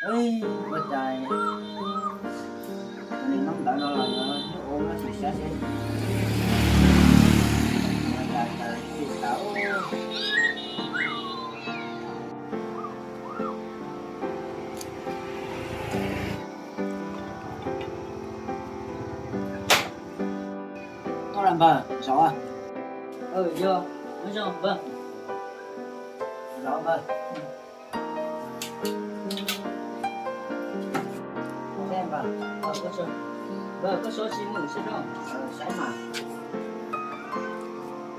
Ua cas nws noj ntawd no los nws ua no tsis sab seb. Ua cas cas tsis tau. Tuaj lawm npawg, zaum. Yog, nyob zoo npawg. Zaum npawg. Npawg, koj suav tsis mus seb zoo. Saib mas.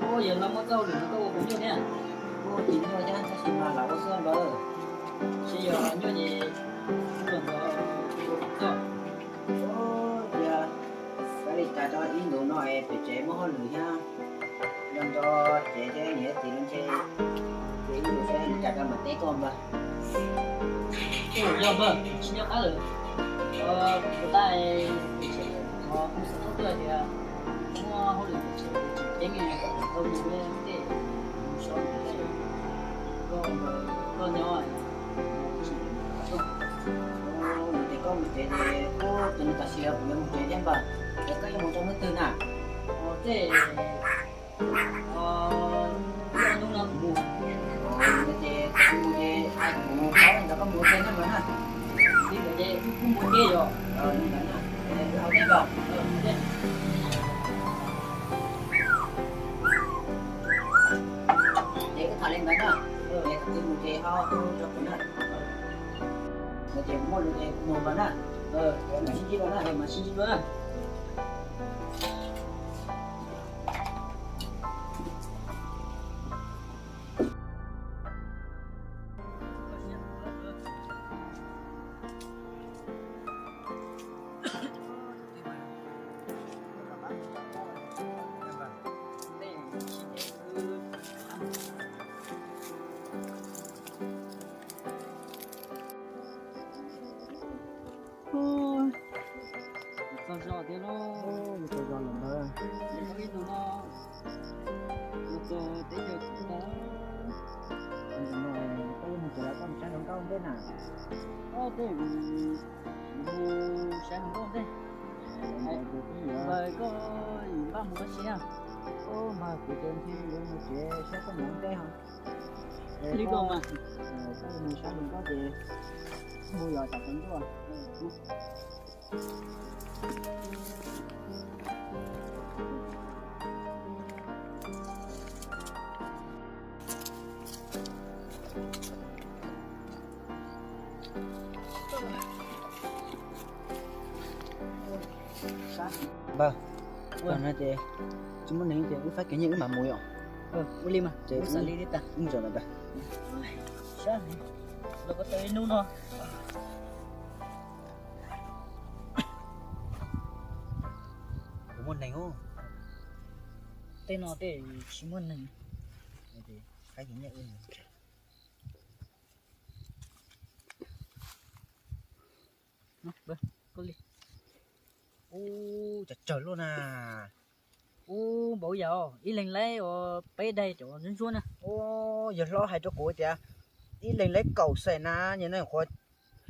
Ua yog no muaj txoj hauj lwm no koj ua puas nyuaj thiab? Ua tsis nyuaj thiab, tab sis mas lam ua xwb npawg. Seb yog nyuaj ces kuv los nrog ua txoj. Ua tias kav li cas rau ib ntus no es pem tsev muaj hauj lwm thiab, nrog nrog tsev thiab niam txiv lawv ntshe, ces ib ntus seb li cas rau mam teb koj npawg. Yog npawg, tsis nco qab lawm. Kuv tab tom pem tsev, kuv xav tuaj tias muaj hauj lwm pem tsev tseem ceeb, tau mus tej mus so tej, koj npawg koj nyob. Nws tias koj mus tsev ces, tus nws tam sim kuv yuav mus tsev thiab npawg, es koj yuav mus rau hnub twg na? Tej ib ob hnub no kuv mus. Ces kuv mus ces hais kuv paub ntawd koj mus ua ke na npawg na. Li ntawd ces wb mus ua ke yom. Li ntawd na, wb hau dej npawg. Ces wb tham li ntawd na, es thaum twg mus ces ho hu rau kuv na. No ces kuv muaj lus ces kuv mus npawg na. Mam sib ntsib dua na, mam sib ntsib dua na. Txog zos tiag lauj. Txog zos lawm ntawd. Ib ntus no mus txog teb chaws tsis tau. Ib ntus no koj yuav mus tsev los koj mus saib hluas nkauj ntej na? Ob, tej kuv mus saib hluas nkauj ntej. Npawg, koj yuav npaj mus ua si na? Ub, mas kuv ces ntshe yuav mus tsev saib koj niam ntej ho. Li koj mas, koj mus saib hluas nkauj ces mus yos tsam tsaus ntuj. Npawg, ua no ces tsis muaj neeg ces wb faib kev nyiaj wb mam mus yom. Ua li mas ces wb xav li li tas. Wb mus tsev lawm ntag. Sab, los ko taw ib hnub no. Kuv muaj neeg. Tej no tej tsis muaj neeg. Faib kev nyiaj wb mus. Ub, tsawg tsawg luaj na. Ub, npaum yam ib leeg laib ua peb daim cov ntsuab ntsuab na. Ub, yawg hlob hais rau kuv tias ib leeg laib kaum xees na, nim no qhuav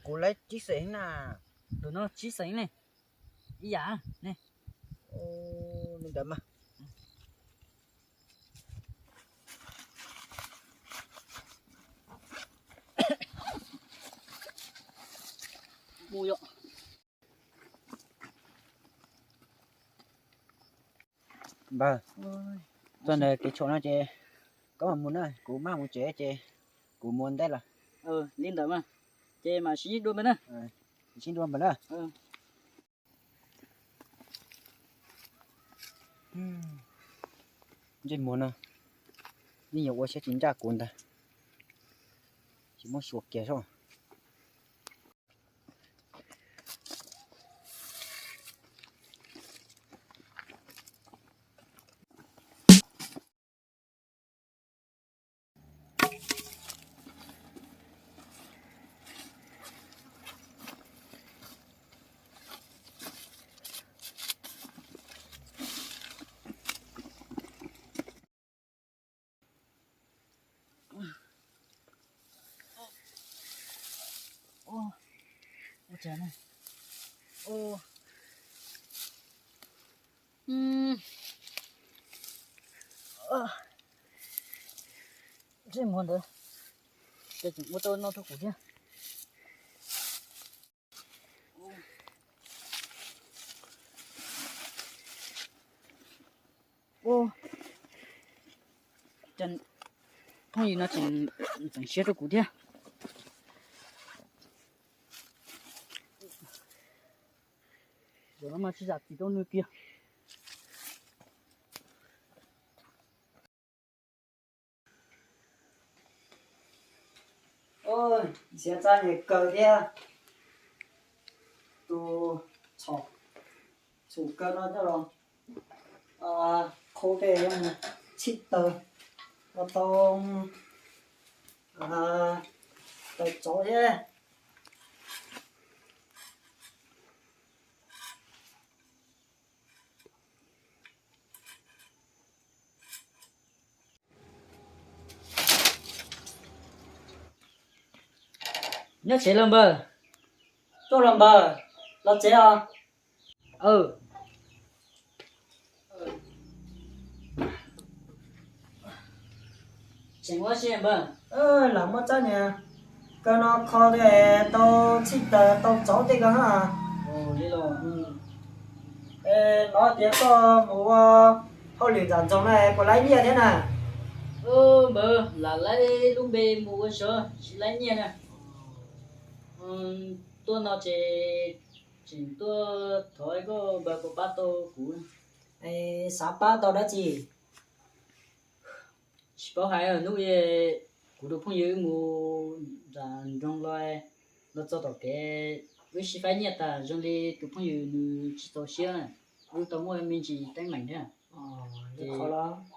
kuv laib tsib xees na. Tus no tsib xees ne, ib yam ne. Li ntawd mas. Mus yom. Npawg, txog ntawm kev tshuam no ces koj mam mus na, kuv maj mus tsev ces kuv mus ua ntej lawm. Li ntawd mas, ces mam sib ntsib dua npawg na. Sib ntsib dua npawg na. Ntsej muag no yeej yuav ua siab tsis ncaj kuv ntag, tsis muab xyuas kiag soj. Cas na. Ua, ntsej muag ntawd, ces tseem ua tau no rau kuv thiab. Ua, phooj ywg no tseem txeev siab rau kuv thiab. Zaum no mas tsis zam txim rau nws kiag. Ntxhiav txaj nyiam kawg thiab. Tus txhum kawg no coj los qhau tej txhij taws los tau taws tsov thiab. Nyob tsev los npawg? Tuaj los npawg, los tsev os. Tseem ua si npawg? Lam muab txab niag kaw no kho tau txhij taws tau tsov tej ko na. Li los, es hnov tias koj mus ua hauj lwm nram nroog na puas laib nyiaj thiab na? Npawg, lam laib lub npe mus ua zog tsis laib nyiaj na. Tuaj no ces tseem tuaj thov koj npawg puas pab tau kuv. Xav pab tau dab tsi? Tsis paub hais, hnub kuv tus phooj ywg wb mus nram nroog los, los txog tom kev wb sib faib nyiaj tas zoo li tus phooj ywg nws tsis txaus siab, wb tau muaj me ntsis teeb meem thiab. Ces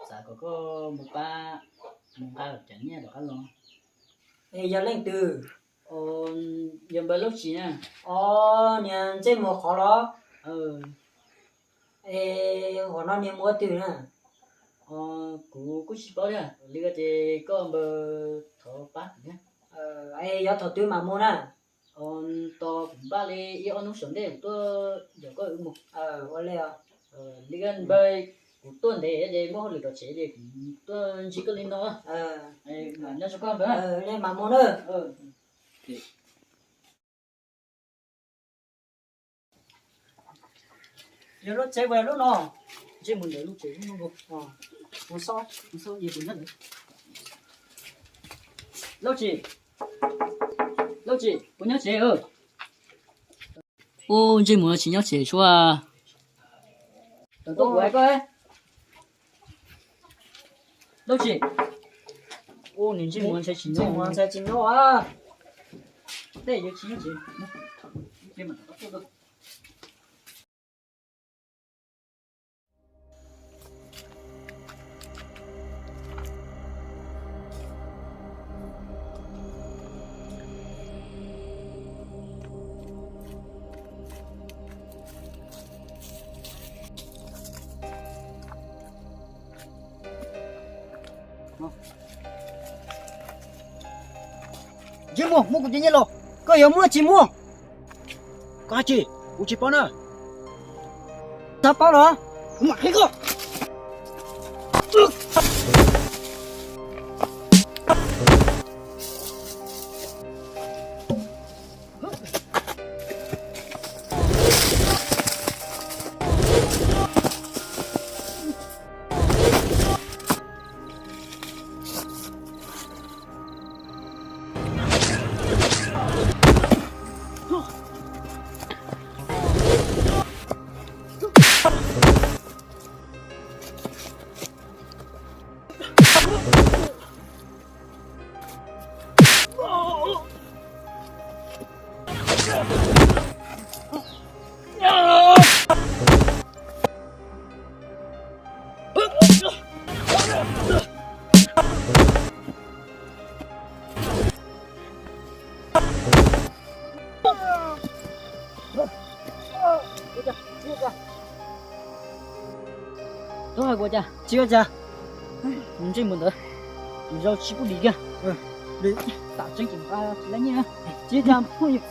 xav kom koj mus pab mus nqa cov nyiaj rov qab los. Es yog leej twg? Yog npawg Lauj Tsim na. Os, niag ntsej muag qhov los? Es qhov no niag mus ua twg na? Kuv kuj tsis paub thiab, li ko ces koj npawg thov pab kuv thiab. Es yog thaum twg mam mus na? Tos kuv npaj li ib ob hnub saum ntej kuv tuaj yaum koj wb mus. Ua li os. Li ko npawg, kuv tuaj ntev ces muaj hauj lwm tom tsev ces kuv tuaj ntsib koj li no. Nyob zoo koj npawg. Mam mus na. Yog lub tsev puas yog lub no? Ntsej muag ntawd lub tsev lub no. Kuv xauj, kuv xauj yog puas nyob ntawd. Lauj Tsim, Lauj Tsim, puas nyob tsev? Ub, ntsej muag tsis nyob tsev tshuav. Tawm tuaj kuv hais koj. Lauj Tsim. Ub, nws ntsej muag ntshai tsis nyob, ntshai tsis nyob. Tej yuav tsis nyob tsev. Ntsej muag, muab kuv cov nyiaj los. Koj yuav muab tsis muab? Koj hais tsis, kuv tsis paub na. Txhob paub los, kuv mam qhia koj. Tub hais kuv cas? Tsis ua cas. Ntsej muag ntawd, zaum tsis pub dim kiag. Tam tseeb tsis nqa tsis laib nyiaj. Tsis ua cas phooj ywg.